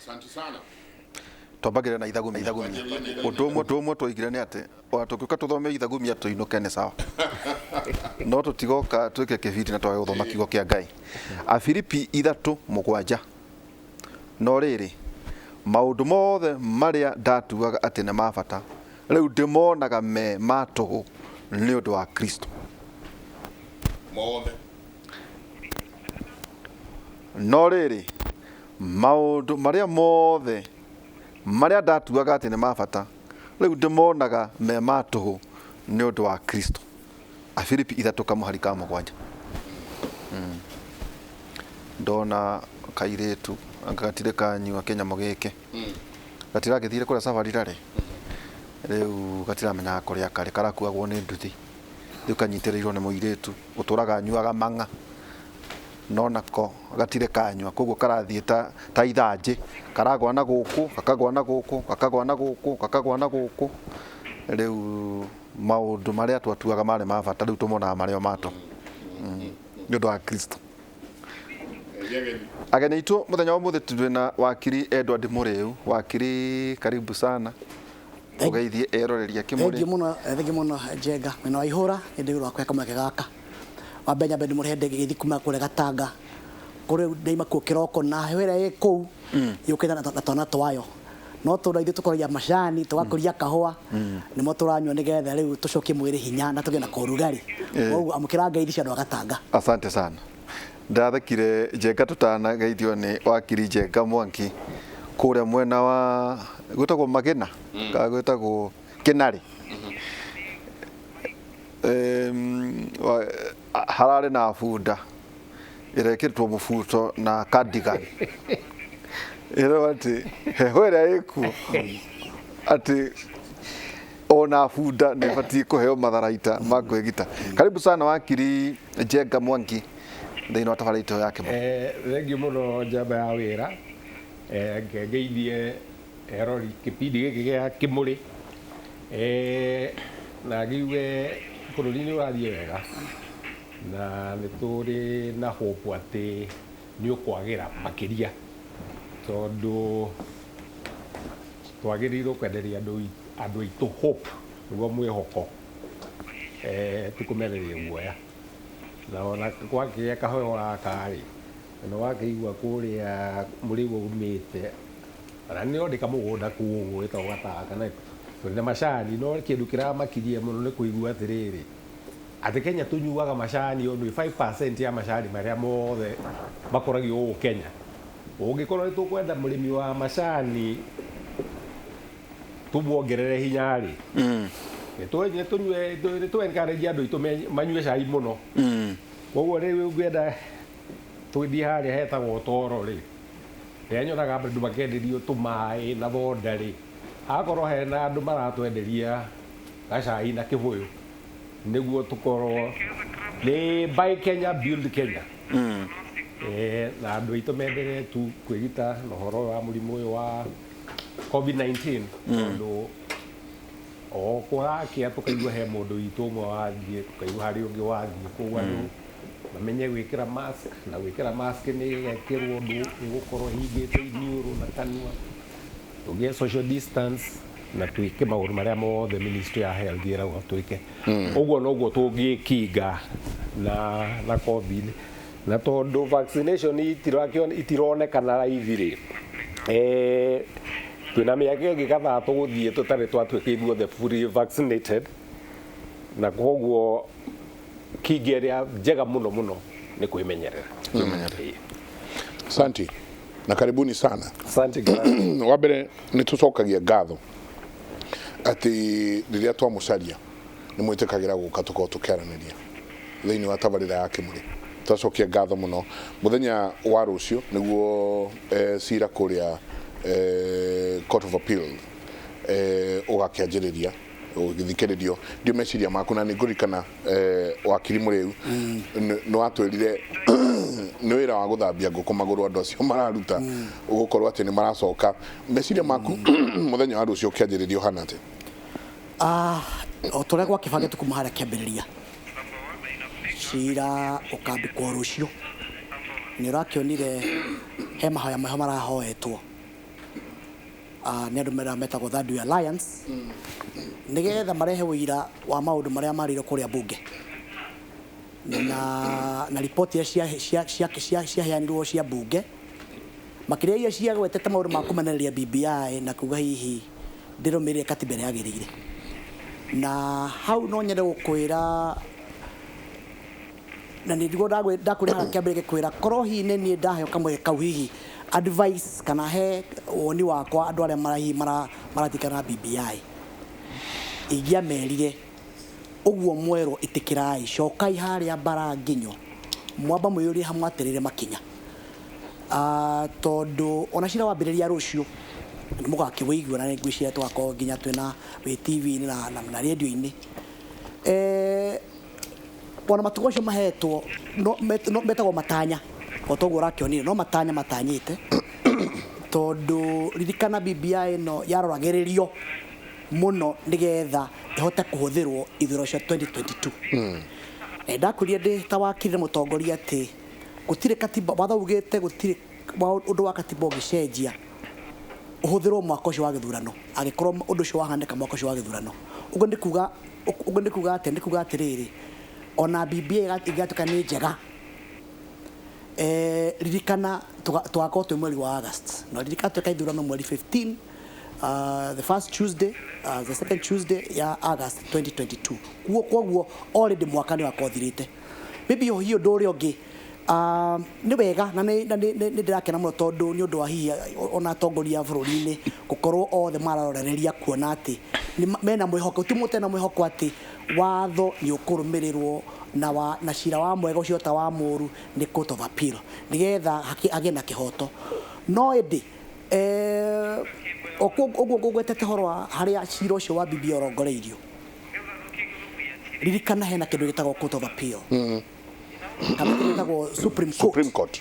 Asante sana. Twambagĩrĩra na ithagumia. Ũndũ ũmwe, ũndũ ũmwe twoigire nĩ atĩ ona tũngĩũka tũthome ithagumia tũinũke nĩ sawa, no tũtigoka twĩke kĩbindi na twage gũthoma kiugo kĩa Ngai. Afilipi 3:7. No rĩrĩ, maũndũ mothe marĩa ndatuaga atĩ nĩ ma bata, rĩu ndĩmonaga me ma tũhũ nĩ ũndũ wa Kristo. Mothe. No rĩrĩ, maũndũ marĩa mothe marĩa ndatuaga atĩ nĩ ma bata, rĩu ndĩmonaga me ma tũhũ nĩ ũndũ wa Kristo. Afilipi 3 kamũhari ka 7. Ndona kairĩtu anga gatirĩ kanyua kĩnyamũ gĩkĩ, gatiragĩthire kũrĩa safari rarĩ, rĩu gatiramenyaga kũrĩa karĩ, karakuagwo nĩ nduthi, rĩu kanyitĩrĩirwo nĩ mũirĩtu ũtũraga anyuaga mang'a, no nako gatirĩ kanyua, koguo karathiĩ ta ithanjĩ, karagwa na gũkũ, gakagwa na gũkũ, gakagwa na gũkũ, gakagwa na gũkũ. Rĩu maũndũ marĩa twatuaga marĩ ma bata, rĩu tũmonaga marĩ o ma tũhũ nĩ ũndũ wa Kristo. Ageni. Ageni aitũ mũthenya wa ũmũthĩ, twĩna wakiri Edward Mũrĩu. Wakiri, karibu sana, ũgeithie eroreri a Thengiũ Kĩmũrĩ. mũno, thengiũ mũno Njenga mwena wa ihũra nĩ ndĩrwa kũhe kamweke gaka. Wa mbere nyambe ndĩmũrehe ndege gĩthiĩ kuma kũrĩa Gatanga, kũrĩa ndaima kuo kĩroko, na heho ĩrĩa ĩ kũu yũkĩte na twana twayo, no tondũ ithuĩ tũkũragia macani, tũgakũria kahũa, nĩmo tũranyua nĩgetha rĩu tũcokie mwĩrĩ hinya na tũgĩe na korugarĩ. Koguo amũkĩra ngeithi cia andũ a Gatanga. Asante sana. Ndathekire Njenga tũtanageithio nĩ wakiri Njenga Mwangi kũrĩa mwena wa gwĩtagwo Magĩna kana gwĩtagwo Kĩnarĩ. Hararĩ na bunda ĩrekĩrĩtwo mũbuto na cardigan, ĩrwo atĩ heho ĩrĩa ĩkuo atĩ ona bunda nĩ ĩbatiĩ kũheo matharaita ma kwĩgita. Karibu sana, wakiri Njenga Mwangi, thĩinĩ wa tabarĩra itũ ya Kĩmũrĩ. Thengiũ mũno, njamba ya wĩra. Ngeithie erori kĩbindi gĩkĩ gĩa Kĩmũrĩ, na ngiuge bũrũri nĩ ũrathiĩ wega na nĩ tũrĩ na hope atĩ nĩ ũkwagĩra makĩria, tondũ twagĩrĩirwo kwenderia andũ aitũ hope, nĩguo mwĩhoko, ti kũmereria guoya. Na ona gwakĩgĩa kaheho gaka rĩ, na wakĩigua kũrĩa mũrĩguo umĩte, ona nĩ ndĩ kamũgũnda kũu wĩtagwo Gatanga na tũrĩ na macani, no kĩndũ kĩramakirie mũno nĩ kũigua atĩrĩrĩ, atĩ Kenya tũnyuaga macani only 5% ya macani marĩa mothe makũragio gũkũ Kenya. Ũngĩkorwo nĩ tũkwenda mũrĩmi wa macani tũmuongerere hinya rĩ, nĩ tũnyue, nĩ tũ encourage andũ aitũ manyue cai mũno. Koguo rĩu ũngĩenda tũgĩthiĩ harĩa hetagwo Toro rĩ, rĩrĩa nyonaga andũ makĩenderio tũmaĩ na thonda rĩ, akorwo hena andũ maratwenderia gacai na kĩbũyũ, nĩguo tũkorwo nĩ buy Kenya, build Kenya. Na andũ aitũ menderee tu kwĩgita na ũhoro wa mũrimũ ũyũ wa COVID-19, tondũ o kũrakĩa tũkaigua he mũndũ witũ ũmwe wathiĩ, tũkaigua harĩ ũngĩ wathiĩ. Koguo andũ mamenye gwĩkĩra mask, na gwĩkĩra mask nĩ ĩgekĩrwo ũndũ ĩgũkorwo ĩhingĩte iniũrũ na kanua, tũgĩe social distance na twĩke maũndũ marĩa mothe ministry ya health ĩrauga twĩke. Ũguo noguo tũngĩkinga na COVID. Na tondũ vaccination itironekana raithi rĩ, twĩna mĩaka ĩngĩ kadhaa tũgũthiĩ tũtarĩ twatuĩka ithuothe fully vaccinated, na koguo kinga ĩrĩa njega mũno mũno nĩ kwĩmenyerera. Kwĩmenyerera. Asante na karibuni sana. Asante sana. Wa mbere nĩ tũcokagia ngatho atĩ rĩrĩa twamũcaria nĩ mwĩtĩkagĩra gũka tũkorwo tũkĩaranĩria thĩinĩ wa tabarĩra ya Kĩmũrĩ. Twacokia ngatho mũno. Mũthenya wa rũciũ nĩguo cira kũrĩa Court of Appeal ũgakĩanjĩrĩria ũgĩthikĩrĩrio. Ndio meciria maku, na nĩ ngũririkana, wakiri Mũrĩu, nĩ watwĩrire nĩ wĩra wa gũthambia ngũkũ magũrũ andũ acio mararuta, ũgũkorwo atĩ nĩ maracoka. Meciria maku mũthenya wa rũciũ ũkĩanjĩrĩria ũhana atĩa? Ah, o ta ũrĩa gwakĩbangĩtwo kuma harĩa kĩambĩrĩria, cira ũkambĩkwo rũciũ. Nĩ ũrakĩonire he mahoya maho marahoetwo. Nĩ andũ metagwo Third Way Alliance, nĩgetha marehe ũira wa maũndũ marĩa marĩirwo kũrĩa bunge na riboti iria ciaheanirwo cia bunge, makĩria iria ciagwetete maũndũ ma kũmenereria BBI na kuga hihi ndĩrũmĩrĩire katiba ĩrĩa yagĩrĩire. Na hau no nyende gũkwĩra, na nĩguo ndakwĩra haha kĩambĩrĩria gĩkwĩra, korwo hihi nĩ niĩ ndaheo kamweke kau, hihi advice kana he woni wakwa andũ arĩa hihi maratikana na BBI, ingĩamerire ũguo mwerwo ĩtĩkĩrai, cokai harĩa mbara nginyo, mwamba mwĩyũrie hamwaterere makinya. Tondũ ona cira wambĩrĩria rũciũ nĩ mũgakĩwĩigua, na nĩ ngwĩciria tũgakorwo nginya twĩna wĩ TV-inĩ na radio-inĩ. Ona matukũ macio mahetwo no metagwo matanya, o toguo ũrakĩonire, no matanya matanyĩte, tondũ ririkana BBI ĩno yaroragĩrĩrio mũno nĩgetha ĩhote kũhũthĩrwo ithurano cia 2022. Ndakwĩrire ndĩ ta wakiri na mũtongoria atĩ gũtirĩ katiba, watho ugĩte gũtirĩ ũndũ wa katiba ũngĩcenjia ũhũthĩrwo mwaka ũcio wa gĩthurano, angĩkorwo ũndũ ũcio wahanĩka mwaka ũcio wa gĩthurano. Ũguo nĩ kuga, ũguo nĩ kuga atĩ, nĩ kuga atĩrĩrĩ, ona BBI ĩgatuĩka nĩ njega, ririkana tũgakorwo twĩ mweri wa August, na ririkana tweka ithurano mweri 15, the first Tuesday, the second Tuesday ya August 2022. Koguo already mwaka nĩ wakorwo ũthirĩte. Maybe hihi ũndũ ũrĩa ũngĩ, nĩ wega na nĩ ndĩrakena mũno tondũ nĩ ũndũ wa hihi ona atongoria bũrũri-inĩ gũkorwo othe mararorereria kuona atĩ mena mwĩhoko, ti mũte na mwĩhoko atĩ watho nĩ ũkũrũmĩrĩrwo na cira wa mwega ũcio ta wa mũru nĩ Court of Appeal, nĩgetha hagĩe na kĩhoto. No ĩndĩ ũguo ngũgwetete ũhoro wa harĩa cira ũcio wa BBI ũrongoreirio, ririkana hena kĩndũ gĩtagwo Court of Appeal, kana kĩndũ gĩtagwo Supreme Court. Supreme Court.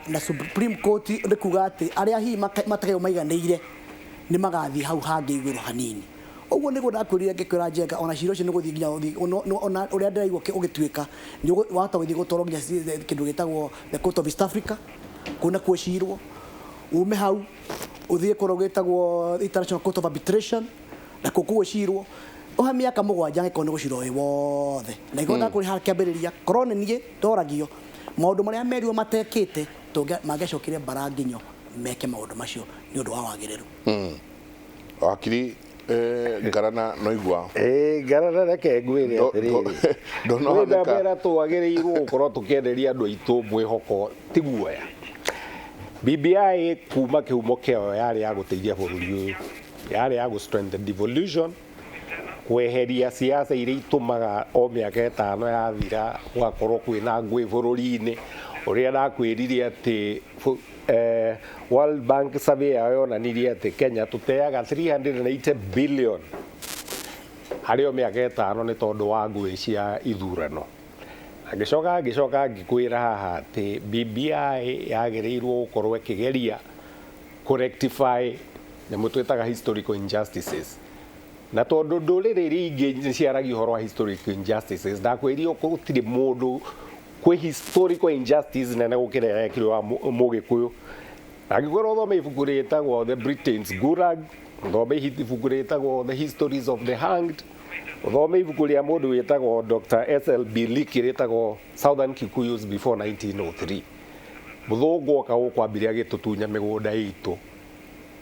Na Supreme Court nĩ kuga atĩ arĩa hihi matagĩrĩirwo maiganĩire nĩ magathiĩ hau hangĩ igũrũ hanini. Ũguo nĩguo ndakwĩrire ngĩkwĩra Njenga, ona cira ũcio nĩ gũthiĩ nginya ona ũrĩa ndĩraigua ũgĩtuĩka nĩ wahota gũthiĩ gũtwarwo nginya kĩndũ gĩtagwo the Court of East Africa, kũu nakuo cirwo, ume hau ũthiĩ kũrĩa gwĩtagwo International Court of Arbitration, nakuo kũu ũcirwo ũhe mĩaka 7 angĩkorwo nĩ gũcirwo wĩ wothe. Na igũrũ ndakũrĩ haha kĩambĩrĩria, korwo nĩ niĩ ndoragio maũndũ marĩa merirwo matekĩte, mangĩacokire mbara nginyo meke maũndũ macio nĩ ũndũ wa wagĩrĩru. Wakiri Ngarana no igua. Ngarana reke ngwĩre atĩrĩrĩ. Ndonohanĩka. Kwĩna twagĩrĩirwo gũkorwo tũkĩenderia andũ aitũ mwĩhoko ti guoya. BBI kuma kĩhumo kĩayo yarĩ ya gũteithia bũrũri ũyũ, yarĩ ya gũ strengthen devolution, kweheria siasa iria itũmaga o mĩaka 5 yathira gũgakorwo kwĩna ngũĩ bũrũri-inĩ. Ũrĩa ndakwĩrire atĩ World Bank survey yao yonanirie atĩ Kenya tũteaga 380 billion harĩ o mĩaka 5 nĩ tondũ wa ngũĩ cia ithurano. Ngĩcoka ngĩkwĩra haha atĩ BBI yagĩrĩirwo gũkorwo ĩkĩgeria kũ-rectify nyamũ twĩtaga historical injustices. Na tondũ ndũrĩrĩ iria ingĩ nĩ ciaragia ũhoro wa historical injustices, ndakwĩrire gũtirĩ mũndũ kwĩ historical injustice nene gũkĩra yekirwo wa Mũgĩkũyũ. Angĩkorwo ũthome ibuku rĩtagwo The Britain's Gulag, ũthome ibuku rĩtagwo The Histories of the Hanged, ũthome ibuku rĩa mũndũ wĩtagwo Dr. S.L.B. Leakey rĩtagwo Southern Kikuyus Before 1903. Mũthũngũ oka gũkũ ambire agĩtũtunya mĩgũnda itũ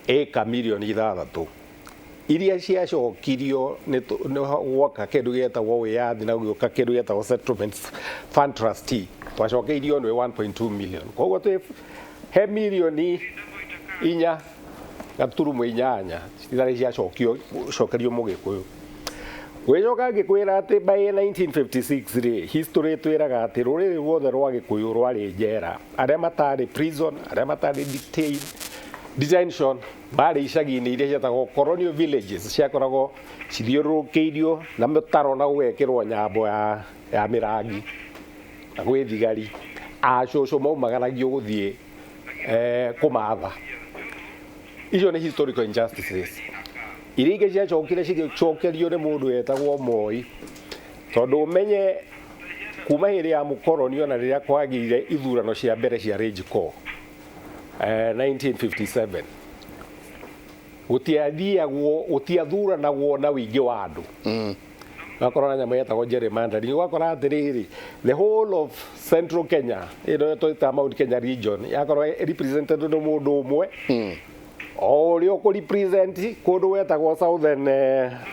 ĩka mirioni 6 iria ciacokirio nĩ gwoka kĩndũ gĩetagwo wĩyathi na gũgĩũka kĩndũ gĩetagwo Settlement Fund Trustee, twacokeirio nĩ 1.2 million. Koguo twĩ he mirioni 4.8 citarĩ ciacokio cokerio Mũgĩkũyũ. Gwĩcoka ngĩkwĩra atĩ by 1956 rĩ, history ĩtwĩraga atĩ rũrĩrĩ ruothe rwa Gĩkũyũ rwarĩ njera, arĩa matarĩ prison, arĩa matarĩ detention marĩ icagi-inĩ iria cietagwo colonial villages, ciakoragwo cithiũrũrũkĩirio na mĩtaro na gũgekĩrwo nyambo ya mĩrangi na gwĩ thigari. Acũcũ maumagaragio gũthiĩ kũmatha. Icio nĩ historical injustices iria ingĩ ciacokire cigĩcokerio nĩ mũndũ wetagwo Moi, tondũ ũmenye kuma hĩndĩ ya mũkoroni ona rĩrĩa kwagĩire ithurano cia mbere cia Range Corps 1957, Gũtiathiagwo, gũtiathuranagwo na wĩingĩ wa andũ. Ũgakora na nyamũ yetagwo gerrymandering, ũgakora atĩrĩrĩ, the whole of central Kenya ĩno twĩtaga Mount Kenya region yakorwo represented nĩ mũndũ ũmwe, o ũrĩa ũkũ represent kũndũ gwetagwo southern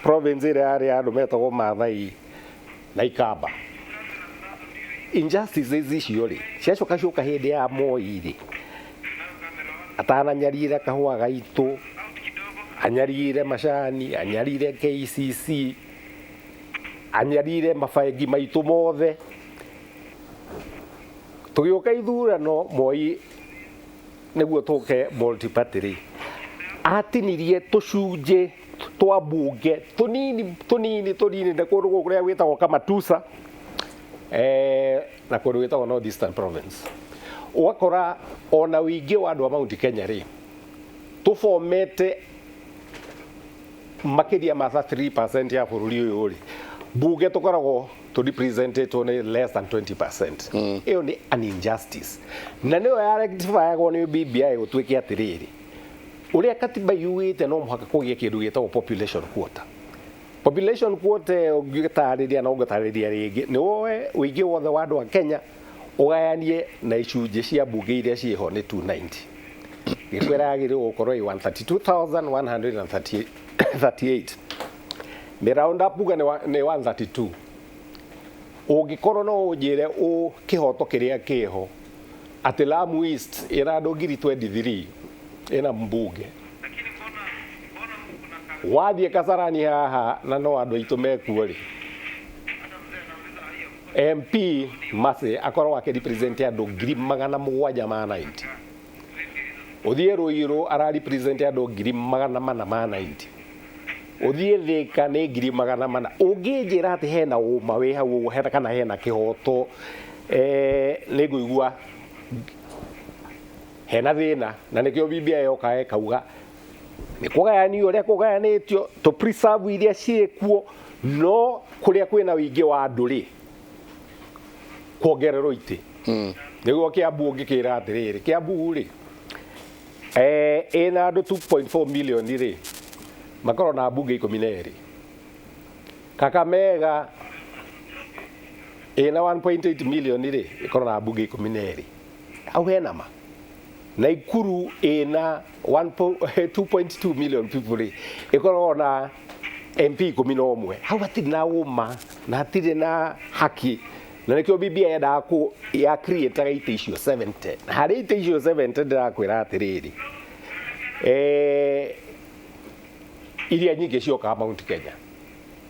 province ĩrĩa yarĩ ya andũ metagwo Maathai na Ikamba. Injustices icio rĩ, ciacoka cioka hĩndĩ ya Moi rĩ, atananyarira kahũa gaitũ, anyarire macani, anyarire KCC, anyarire mabengi maitũ mothe. Tũgĩũka ithurano Moi nĩguo tũke multi-party rĩ, atinirie tũcunjĩ twa mbunge tũnini tũnini tũnini, na kũndũ kũrĩa gwĩtagwo Kamatusa na kũndũ gwĩtagwo North Eastern Province. Ũgakora ona wĩingĩ wa andũ a Mount Kenya rĩ, tũbomete makĩria ma 3% ya bũrũri ũyũ rĩ, mbunge tũkoragwo tũ representetwo nĩ less than 20%. Ĩyo nĩ an injustice, na nĩyo ya rectifyagwo nĩ BBI. Gũtuĩke atĩrĩrĩ, ũrĩa katiba yugĩte, no mũhaka kũgĩe kĩndũ gĩtagwo population quota. Population quota ĩyo ũngĩtarĩria na ũngĩtarĩria rĩngĩ, nĩ woe ũingĩ wothe wa andũ a Kenya ũgayanie na icunjĩ cia mbunge iria ciĩho nĩ 290, gĩkwĩra yagĩrĩirwo gũkorwo ĩ 132,138. Nĩ round up uga nĩ 132. Ũngĩkorwo no ũnjĩre ũ kĩhoto kĩrĩa kĩho atĩ Lamu East ĩna andũ ngiri 23 ĩna mbunge, wathiĩ Kasarani haha na no andũ aitũ mekuo rĩ, MP Mercy akorwo akĩrepresent andũ 790,000, ũthiĩ Ruiru ararepresent andũ 490,000, ũthiĩ Thĩka nĩ 400,000. Ũngĩnjĩra atĩ hena ũma wĩ hau ũguo hena kana hena kĩhoto, nĩ ngũigua hena thĩna. Na nĩkĩo BBI yoka ĩkauga nĩ kũgayanio ũrĩa kũgayanĩtio to preserve iria ciĩkuo, no kũrĩa kwĩna ũingĩ wa andũ rĩ, kuongererwo itĩ. Nĩguo Kiambu ũngĩkĩra atĩrĩrĩ, Kiambu rĩ, ĩna andũ 2.4 million rĩ, makorwo na mbunge 12. Kakamega ĩna 1.8 million rĩ, ĩkorwo na mbunge 12. Hau hena ma. Naikuru ĩna 2.2 million people rĩ, ĩkoragwo na MP 11. Hau hatirĩ na ũma na hatirĩ na haki, na nĩkĩo BBI yendaga kũ ya create itĩ icio 70. Na harĩ itĩ icio 70, ndĩrakwĩra atĩrĩrĩ, iria nyingĩ ciokaga Mount Kenya,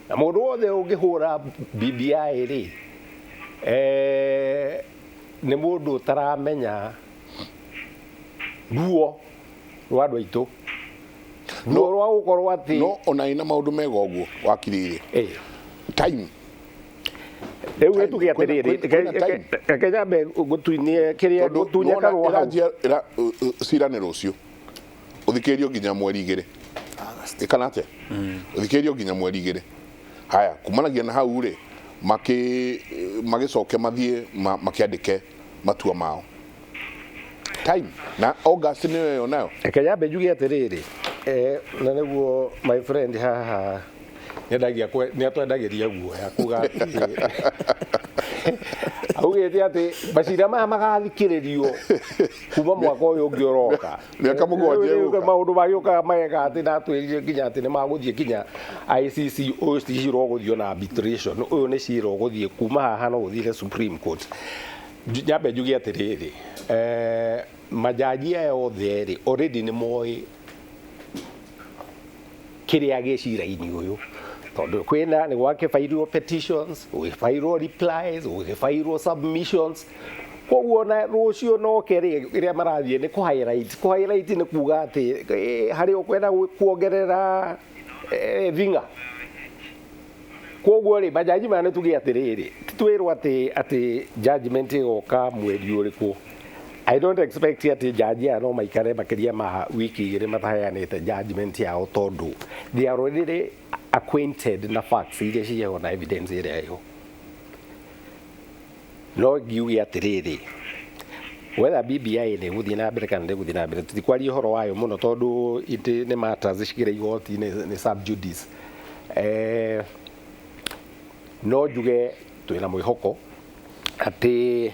na mũndũ wothe ũngĩhũra BBI rĩ, nĩ mũndũ ũtaramenya ruo rwa andũ aitũ, ruo rwa gũkorwo atĩ No ona ina maũndũ mega ũguo wakirĩire time. Rĩu nĩ tuge atĩrĩrĩ, Kwĩna time. Reke nyambe ngũtunyie kĩrĩa Tondũ ngũtunye nĩwona karũa hau. Cira nĩ rũciũ, ũthikĩrĩrio nginya mweri 2, ĩkana atĩa, ũthikĩrĩrio nginya mweri 2. Haya, kumanagia na hau rĩ, magĩcoke mathiĩ makĩandĩke matua mao time na August nĩyo ĩyo nayo. Reke nyambe njuge atĩrĩrĩ, na nĩguo my friend haha nĩendagia nĩatwendagĩria guoya kuga atĩ augĩte atĩ macira maya magathikĩrĩrio kuma mwaka ũyũ ũngĩ ũroka. Mĩaka 7 Rĩu ĩgũka. Maũndũ magĩũkaga mageka atĩ natwĩrire nginya atĩ nĩ magũthiĩ nginya ICC. Ũyũ ti cira ũgũthiĩ na arbitration, ũyũ nĩ cira ũgũthiĩ kuma haha no ũthire Supreme Court. Nyambe njuge atĩrĩrĩ, majaji aya othe rĩ, already nĩ moĩ kĩrĩa gĩ cira-inĩ ũyũ, tondũ kwĩna nĩ gwakĩbairwo petitions, gũgĩbairwo replies, gũgĩbairwo submissions. Koguo na rũciũ noke rĩ, ĩrĩa marathiĩ nĩ kũ highlight. Kũ highlight nĩ kuga atĩ harĩ ũkwenda kuongerera thing'a. Koguo rĩ, majaji maya nĩ tuge atĩrĩrĩ, ti twĩrwo atĩ judgment ĩgoka mweri ũrĩkũ. I don't expect atĩ jaji aya no maikare makĩria ma wiki 2 mataheanĩte judgment yao, tondũ they are already acquainted na facts iria ciĩho na evidence ĩrĩa ĩho. No ngiuge atĩrĩrĩ, Whether BBI nĩ gũthiĩ na mbere kana ndĩgũthiĩ na mbere, tũtikwaria ũhoro wayo mũno tondũ ĩtĩ nĩ matters cikĩrĩ igoti-inĩ, nĩ sub judice. No njuge twĩna mwĩhoko atĩ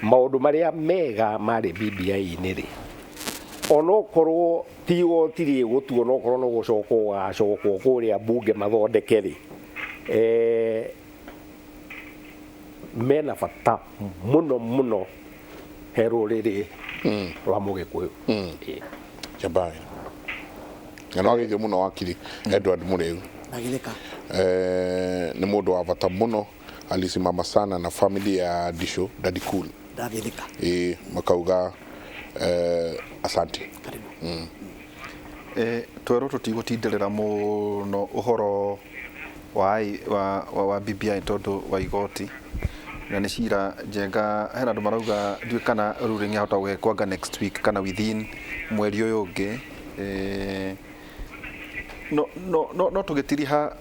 maũndũ marĩa mega marĩ BBI-inĩ rĩ, onokorwo ti igoti rĩgũtuo, onokorwo no gũcokwo gũgacokwo kũrĩa mbunge mathondeke rĩ, mena bata mũno mũno he rũrĩrĩ rwa Mũgĩkũyũ. Jabai na no ageithio mũno wakiri Edward Mũrĩu. Ndagĩthĩka. Nĩ mũndũ wa bata mũno, alisimama sana na family ya Disho Daddy Cool. Ndagĩthĩka. Ĩ makauga asante. Karibu. Twerwo tũtigũtinderera mũno ũhoro wa BBI tondũ wa igoti na nĩ cira Njenga. Hena andũ marauga ndiũĩ kana ruling yahota gũgekwo anga next week kana within mweri ũyũ ũngĩ. No tũgĩtiriha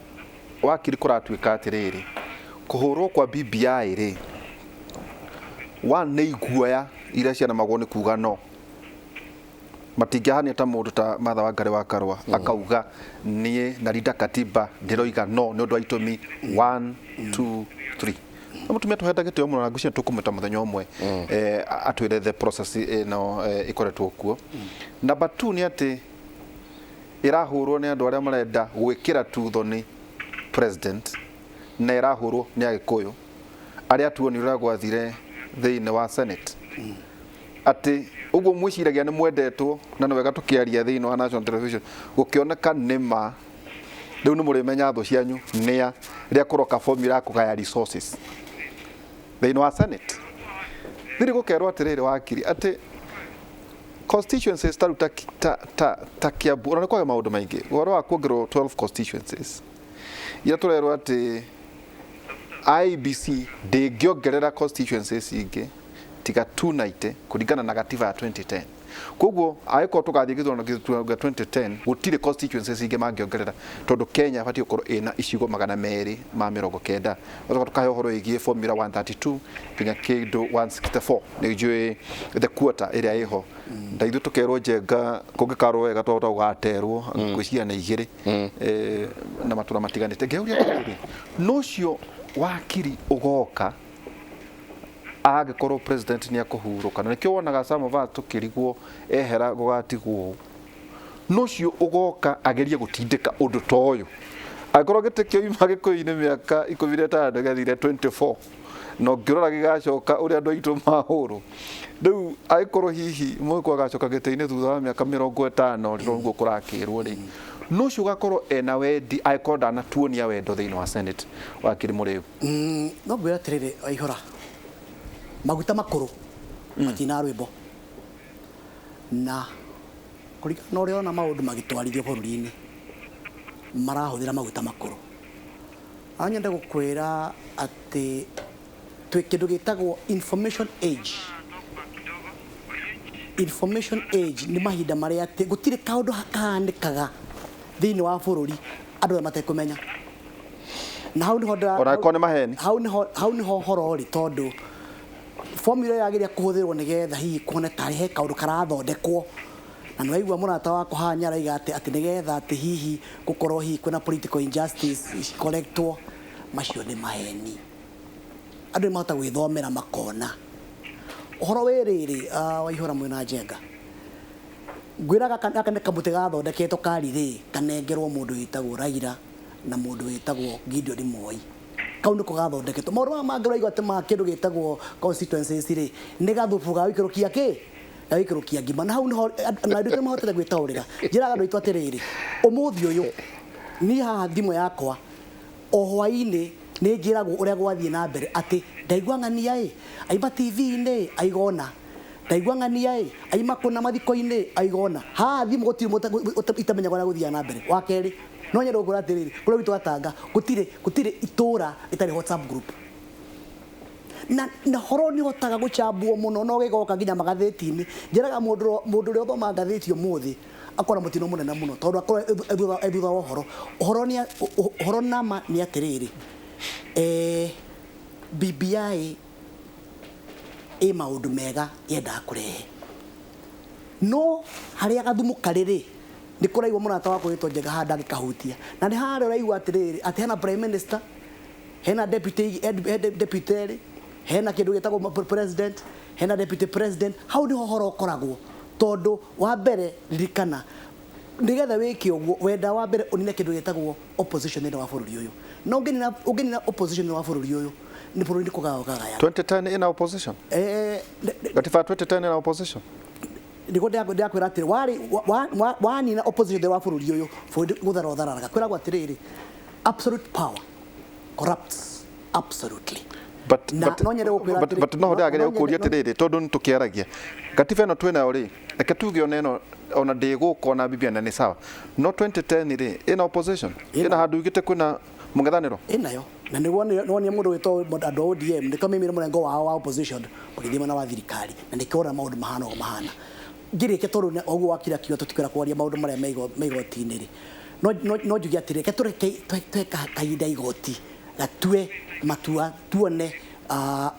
wakiri kũratuĩka atĩrĩrĩ, kũhũrwo kwa BBI rĩ, one nĩ iguoya iria cianamagwo nĩ kuga no matingĩahania ta mũndũ ta Martha Wangari wa Karũa akauga niĩ narinda katiba ndĩroiga no nĩ ũndũ wa itũmi 1 2 3. Na mũtumia tũhete gĩtĩo mũno na ngwĩciria tũkũmwĩta mũthenya ũmwe atwĩre the process ĩno ĩkoretwo kuo. Number 2 nĩ atĩ ĩrahũrwo nĩ andũ arĩa marenda gwĩkĩra tutho nĩ president, na ĩrahũrwo nĩ Agĩkũyũ arĩa tuonire ũrĩa gwathire thĩinĩ wa Senate, atĩ ũguo mwĩciragia nĩ mwendetwo na nĩ wega tũkĩaria thĩinĩ wa national television gũkĩoneka nĩ ma rĩu nĩ mũrĩmenya thũ cianyu nĩa rĩrĩa kũroka formula ya kũgaya resources thĩinĩ wa Senate. Thiri gũkerwo atĩrĩrĩ wakiri atĩ constituencies ta rĩu ta Kiambu, ona nĩ kwaga maũndũ maingĩ ũhoro wa kuongererwo 12 constituencies iria tũrerwo atĩ IEBC ndĩngĩongerera constituencies ingĩ tiga 290 kũringana na gatiba ya 2010. Koguo angĩkorwo tũgathiĩ gĩthurano gĩa 2010 gũtirĩ constituencies ingĩ mangĩongerera tondũ Kenya ĩbatiĩ gũkorwo ĩna icigo 290. Tũgacoka tũkahe ũhoro wĩgiĩ formula 132 nginya kĩndũ 164 nĩ njũĩ the quota ĩrĩa ĩho. Na ithuĩ tũkerwo Njenga kũngĩkarwo wega twahota gũgaterwo ngwĩciria nĩ igĩrĩ na matũra matiganĩte. Ngeuria atĩrĩrĩ, no ũcio wakiri ũgoka angĩkorwo president nĩ akũhurũka, na nĩkĩo wonaga some of us tũkĩrigwo ehera gũgatigwo ũũ. No ũcio ũgoka agerie gũtindĩka ũndũ ta ũyũ, angĩkorwo gĩtĩ kĩoima Gĩkũyũ-inĩ mĩaka 15 gĩathire 24 na ũngĩrora gĩgacoka ũrĩa andũ aitũ mahũrwo rĩu, angĩkorwo hihi Mũgĩkũyũ agacoka gĩtĩ-inĩ thutha wa mĩaka 50 rĩrĩa ũguo kũrakĩrwo rĩ, no ũcio ũgakorwo ena wendi angĩkorwo ndanatuonia wendo thĩinĩ wa Senate. Wakiri Mũrĩu. No ngwĩra atĩrĩrĩ, Waihũra, maguta makũrũ matina rwĩmbo, na kũringana na ũrĩa ũrona maũndũ magĩtwarithio bũrũri-inĩ marahũthĩra maguta makũrũ. No nyende gũkwĩra atĩ twĩ kĩndũ gĩtagwo information age. Information age nĩ mahinda marĩa atĩ gũtirĩ kaũndũ kahanĩkaga thĩinĩ wa bũrũri andũ arĩa matekũmenya. Na hau nĩho Ona angĩkorwo nĩ maheni. Hau nĩho horo ũrĩ, tondũ formula ĩragĩria kũhũthĩrwo nĩgetha hihi kuone tarĩ he kaũndũ karathondekwo. Na nĩ waigua mũrata wakwa haha nĩarauga atĩ nĩgetha atĩ hihi gũkorwo hihi kwĩna political injustice correctwo, macio nĩ maheni. Andũ nĩmahota gwĩthomera makona. Ũhoro wĩ rĩrĩ, Waihũra mwĩna Njenga, ngwĩra gaka nĩ kamũtĩ gathondeketwo karire kanengerwo mũndũ wĩtagwo Raila na mũndũ wĩtagwo Gideon Moi. Kau nĩko gathondeketwo. Maũndũ maya mangĩ ũraigua atĩ ma kĩndũ gĩtagwo constituencies rĩ, nĩ gathubu ga gũikũrũkia kĩ? Ga gũikũrũkia ngima. Na hau nĩho na andũ aitũ nĩmahotete gwĩtaũrĩra. Njĩraga andũ aitũ atĩrĩrĩ, ũmũthĩ ũyũ niĩ haha thimũ yakwa o hwaĩ-inĩ nĩ njĩragwo ũrĩa gwathiĩ na mbere atĩ ndaigua ng'ania ĩ aima TV-inĩ aigona, ndaigua ng'ania ĩ aima kũna mathiko-inĩ aigona. Haha thimũ gũtirĩ mũndũ itamenyaga ũrĩa gũthiaga na mbere. Wa kerĩ, no nyende gũkwĩra atĩrĩrĩ, kũrĩa gwitũ Gatanga gũtirĩ itũra rĩtarĩ WhatsApp group. Na horo nĩ ũhotaga gũchambwo mũno na ũgĩgoka nginya magathĩti-inĩ. Njĩraga mũndũ ũrĩa ũthomaga ngathĩti ũmũthĩ akora mũtino mũnene mũno tondũ akorwo e thutha wa ũhoro. Ũhoro nama nĩ atĩrĩrĩ, BBI Ĩ maũndũ mega yendaga kũrehe, no harĩa gathumu karĩ rĩ, nĩ kũraigua mũrata wakwa wĩtwo Njenga haha ndangĩkahutia, na nĩ harĩa ũraigua atĩrĩrĩ, atĩ hena prime minister, hena deputy, deputy rĩ, hena kĩndũ gĩtagwo president, hena deputy president. Hau nĩho ũhoro ũkoragwo, tondũ wa mbere, ririkana, nĩgetha wĩke ũguo, wenda wa mbere ũnine kĩndũ gĩtagwo opposition thĩinĩ wa bũrũri ũyũ, na ũngĩnina opposition thĩinĩ wa bũrũri ũyũ, nĩ bũrũri nĩ kũgaya ũkagaya. 2010 ina opposition. Gatiba 2010 ina opposition. Nĩguo ndĩrakwĩra atĩrĩ, warĩ wanina opposition thĩinĩ wa bũrũri ũyũ, bũrũri gũthara ũthararaga. Kwĩragwo atĩrĩrĩ, absolute power corrupts absolutely. But Na but no nyende gũkwĩra but atĩrĩ- but no ndĩrageria no gũkũria atĩrĩrĩ, tondũ nĩ tũkĩaragia gatiba ĩno twĩnayo rĩ, reke tuge ona ĩno ona ndĩgũka ona bibia na nĩ sawa, no 2010 rĩ, ĩna opposition, Ĩna. ĩna handũ ugĩte kwĩna mũng'ethanĩro. Ĩnayo, na nĩguo nĩwonie mũndũ wĩtwo andũ a ODM nĩkĩo maimire mũrengo wao wa opposition magĩthiĩ mwena wa thirikari, na nĩkĩo ũrona maũndũ mahana ũguo mahana. Ngĩrĩkia, tondũ ũguo wakiri akiuga tũtikwenda kwaria maũndũ marĩa me igoti-inĩ rĩ, no njuge atĩrĩ, reke tũreke tũhe kahinda igoti gatue matua, tuone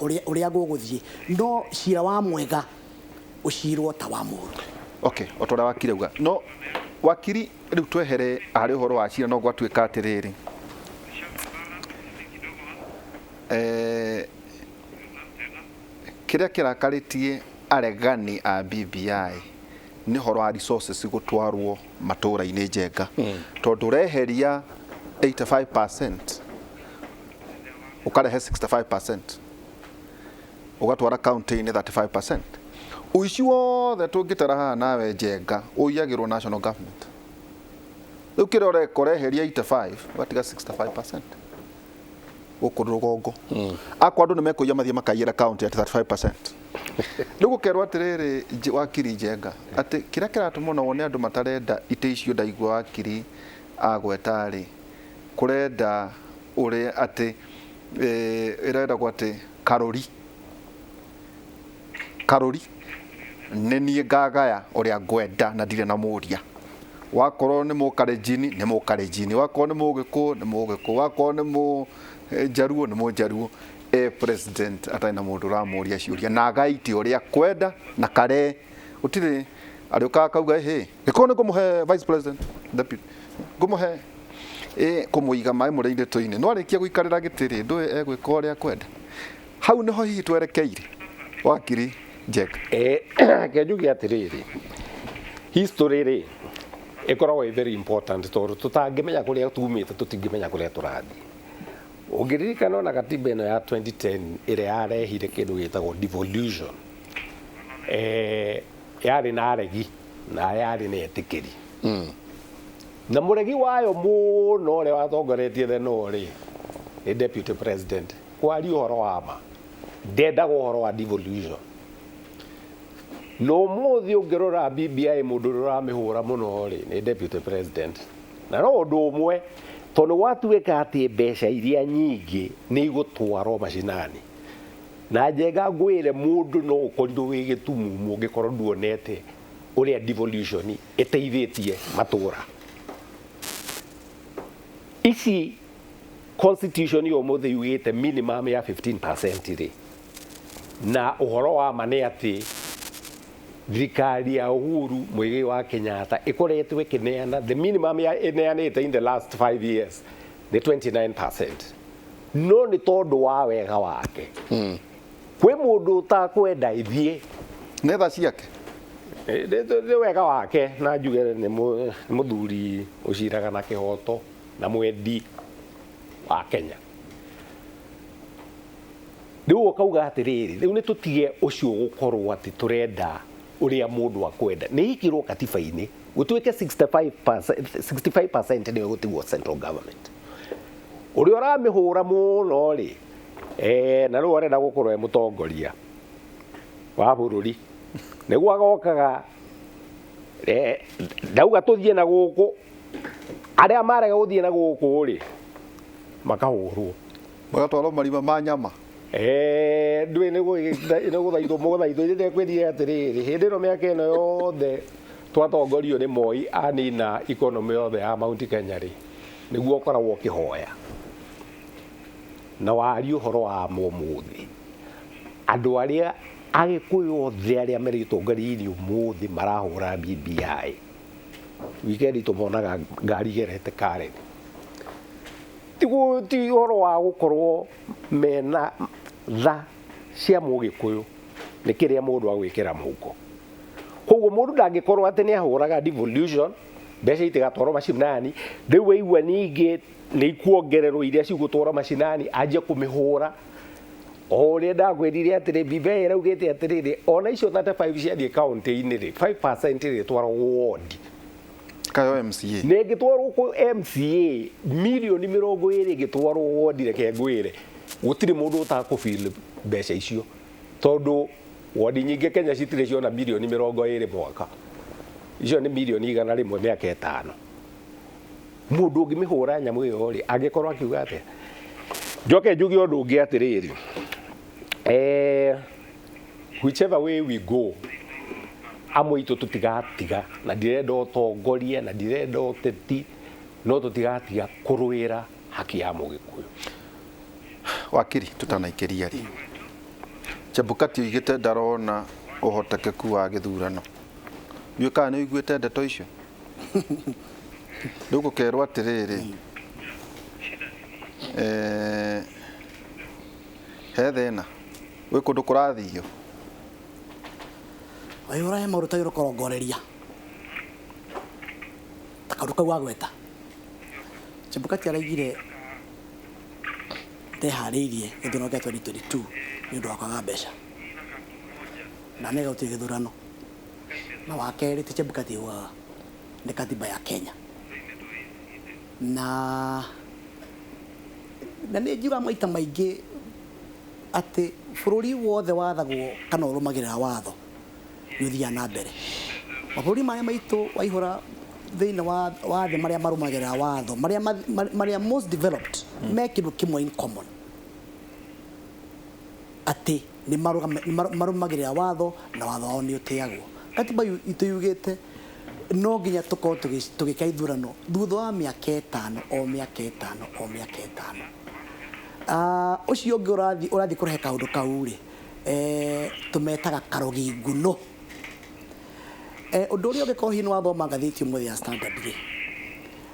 ũrĩa gũgũthiĩ, no cira wa mwega ũcirwo ta wa mũũru. Okay, o ta ũrĩa wakiri auga, no wakiri, rĩu twehere harĩ ũhoro wa cira, no gwatuĩka atĩrĩrĩ, kĩrĩa kĩrakarĩtie aregani a BBI nĩ ũhoro wa resources gũtwarwo matũũra-inĩ, Njenga, tondũ ũreheria 85% ũkarehe 65%, ũgatwara county-inĩ 35%. Ũici wothe tũngĩtara haha nawe, Njenga, ũiyagĩrwo national government. Rĩu kĩrĩa ũreka, ũreheria 85, ũgatiga 65% gũkũ rũgongo. Akwa andũ nĩ mekũiya, mathiĩ makaiyĩra county at 35%. Rĩu gũkerwo atĩrĩrĩ, wakiri Njenga, atĩ kĩrĩa kĩratũma ona wone andũ matarenda itĩ icio, ndaigua wakiri agweta rĩ, kũrenda ũrĩa atĩ ĩrendagwo atĩ karũri karũri nĩ niĩ ngagaya ũrĩa ngwenda na ndirĩ na mũria. Wakorwo nĩ mũkarenjini, nĩ mũkarenjini, wakorwo nĩ mũgĩkũyũ, nĩ mũgĩkũyũ, wakorwo nĩ mũjaruo, nĩ mũjaruo. E president atarĩ na mũndũ ũramũria ciũria, na agaite ũrĩa kwenda na kare gũtirĩ arĩũkaga akauga, "Ĩhĩ, gĩkorwo nĩ ngũmũhe vice president, deputy ngũmũhe ĩ kũmũiga maĩ mũrĩirĩtũ-inĩ." No arĩkia gũikarĩra gĩtĩ rĩ, ndũĩ egwĩka ũrĩa kwenda. Hau nĩho hihi twerekeire, wakiri Njenga? Reke njuge atĩrĩrĩ, history rĩ ĩkoragwo ĩ very important, tondũ tũtangĩmenya kũrĩa tumĩte, tũtingĩmenya kũrĩa tũrathiĩ. Ũngĩririkana, ona katiba ĩno ya 2010 ĩrĩa yarehire kĩndũ gĩtagwo devolution, yarĩ na aregi na yarĩ na etĩkĩri, na mũregi wayo mũno ũrĩa watongoretie theno rĩ, nĩ deputy president. Kwaria ũhoro wa ma, ndendaga ũhoro wa devolution. No ũmũthĩ ũngĩrora BBI, mũndũ ũrĩa ũramĩhũra mũno rĩ, nĩ deputy president, na no ũndũ ũmwe, tondũ gwatuĩka atĩ mbeca iria nyingĩ nĩ igũtwarwo macinani. Na Njenga, ngwĩre, mũndũ no ũkorirwo wĩ gĩtumumu ũngĩkorwo nduonete ũrĩa devolution ĩteithĩtie matũra. Ici constitution ya ũmũthĩ yugĩte minimum ya 15% rĩ, na ũhoro wa ma nĩ atĩ thirikari ya Uhuru Muigai wa Kenyatta ĩkoretwo ĩkĩneana the minimum ya ĩneanĩte in the last 5 years nĩ 29%, no nĩ tondũ wa wega wake kwĩ mũndũ ũtakwenda ĩthiĩ. Nĩ tha ciake. Nĩ wega wake, na njuge nĩ mũthuri ũciraga na kĩhoto na mwendi wa Kenya. Rĩu ũkauga atĩrĩrĩ, rĩu nĩ tũtige ũcio gũkorwo atĩ tũrenda ũrĩa mũndũ akwenda nĩ ikirwo katiba-inĩ, gũtuĩke 65% nĩyo gũtigwo central government. Ũrĩa ũramĩhũra mũno rĩ, na rĩu arenda gũkorwo e mũtongoria wa bũrũri, nĩguo agokaga, ndauga tũthiĩ na gũkũ, arĩa marega gũthiĩ na gũkũ rĩ, makahũrwo. Magatwarwo marima ma nyama. Ndũĩ nĩ gũthaithwo mũgũthaithwo. Ndĩkwĩrire atĩrĩrĩ, hĩndĩ ĩno mĩaka ĩno yothe twatongorio nĩ Moi, anina economy yothe ya Mount Kenya rĩ, nĩguo ũkoragwo ũkĩhoya na warie ũhoro wa ma. Ũmũthĩ andũ arĩa Agĩkũyũ othe arĩa marĩ ũtongoria-inĩ ũmũthĩ marahũra BBI. Wikendi tũmonaga ngari igerete Karen. Ti ũhoro wa gũkorwo mena tha cia mũgĩkũyũ nĩ kĩrĩa mũndũ agwĩkĩra mũhuko. Koguo mũndũ ndangĩkorwo atĩ nĩ ahũraga devolution, mbeca itigatwarwo macinani, rĩu waigua ningĩ nĩ ikuongererwo iria cigũtwarwo macinani anjie kũmĩhũra. O ũrĩa ndakwĩrire atĩrĩ BBI ĩraugĩte atĩrĩrĩ ona icio 35 ciathiĩ kaunti-inĩ rĩ 5% ĩrĩtwaragwo ward. Kayo MCA. Nĩ ĩngĩtwarwo kũ MCA mirioni 20 ĩngĩtwarwo ward reke ngwĩre gũtirĩ mũndũ ũtakũfeel mbeca icio tondũ ward nyingĩ Kenya citirĩ ciona mirioni 20 mwaka. Icio nĩ mirioni 100 mĩaka 5. Mũndũ ũngĩmĩhũra nyamũ ĩyo rĩ angĩkorwo akiuga atĩa? Njoke njuge ũndũ ũngĩ atĩrĩrĩ, whichever way we go amwe itũ tũtigatiga na ndirenda ũtongoria na ndirenda ũteti no tũtigatiga kũrũĩra haki ya mũgĩkũyũ. Wakiri tutanaikĩria rĩ Chebukati oigĩte ndarona ũhotekeku wa gĩthurano. Ndiũĩ kana nĩ ũiguĩte ndeto icio. Rĩu gũkerwo atĩrĩrĩ he thĩna gwĩ kũndũ kũrathio. Waihũra he maũndũ tagĩrĩirwo kũrongoreria ta kaũndũ kau wagweta. Chebukati araigire ndeharĩirie gĩthurano kĩa 2022 nĩ ũndũ wa kwaga mbeca na nĩ gũtirĩ gĩthurano. Na wa kerĩ ti Chebukati augaga nĩ katiba ya Kenya na nĩ njiugaga maita maingĩ atĩ bũrũri wothe wathagwo kana ũrũmagĩrĩra watho nĩ ũthiaga na mbere. Mabũrũri marĩa maitũ waihũra thĩinĩ wa thĩ marĩa marũmagĩrĩra watho marĩa most developed me kĩndũ kĩmwe in common atĩ nĩ marũmagĩrĩra watho na watho wao nĩ ũtĩagwo. Katiba itũ yugĩte no nginya tũkorwo tũgĩka ithurano thutha wa mĩaka 5 o mĩaka 5 o mĩaka 5. Ũcio ũngĩ ũrathiĩ kũrehe kaũndũ kau rĩ tũmetaga karogi nguno. Ũndũ ũrĩa ũngĩkorwo hihi nĩ wathoma ngathĩti ũmũthĩ ya Standard rĩ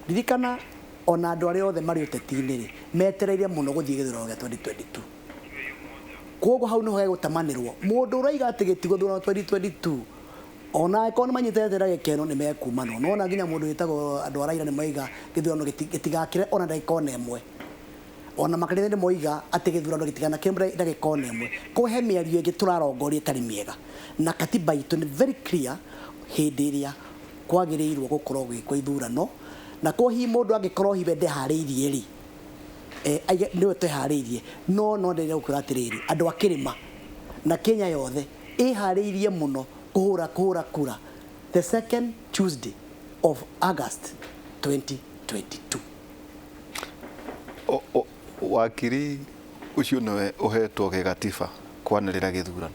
ririkana ona andũ arĩa othe marĩ ũteti-inĩ rĩ metereire mũno gũthiĩ gĩthurano gĩa 2022. Koguo hau nĩho gegũtamanĩrwo mũndũ ũraiga atĩ gĩtigũthurano 2022 ona angĩkorwo nĩ manyitĩte na gĩkeno nĩ mekumanwo. Nĩwona nginya mũndũ wĩtagwo andũ a Raila nĩ moiga gĩthurano gĩtigakĩre ona ndagĩka ona ĩmwe. Ona makanitha nĩ moiga atĩ gĩthurano gĩtiganakĩre ndagĩka ona ĩmwe. Koguo he mĩario ĩngĩ tũrarongoria ĩtarĩ mĩega na katiba itũ nĩ very clear hĩndĩ ĩrĩa kwagĩrĩirwo gũkorwo gwĩkwo ithurano na koguo hihi mũndũ angĩkorwo hihi we ndeharĩirie rĩ nĩwe tweharĩirie no ndĩrenda gũkwĩra atĩrĩrĩ andũ a kĩrĩma na Kenya yothe ĩharĩirie mũno kũhũra kura the second Tuesday of August 2022. Wakiri ũcio nĩwe ũhetwo gĩgatiba kwanĩrĩra gĩthurano.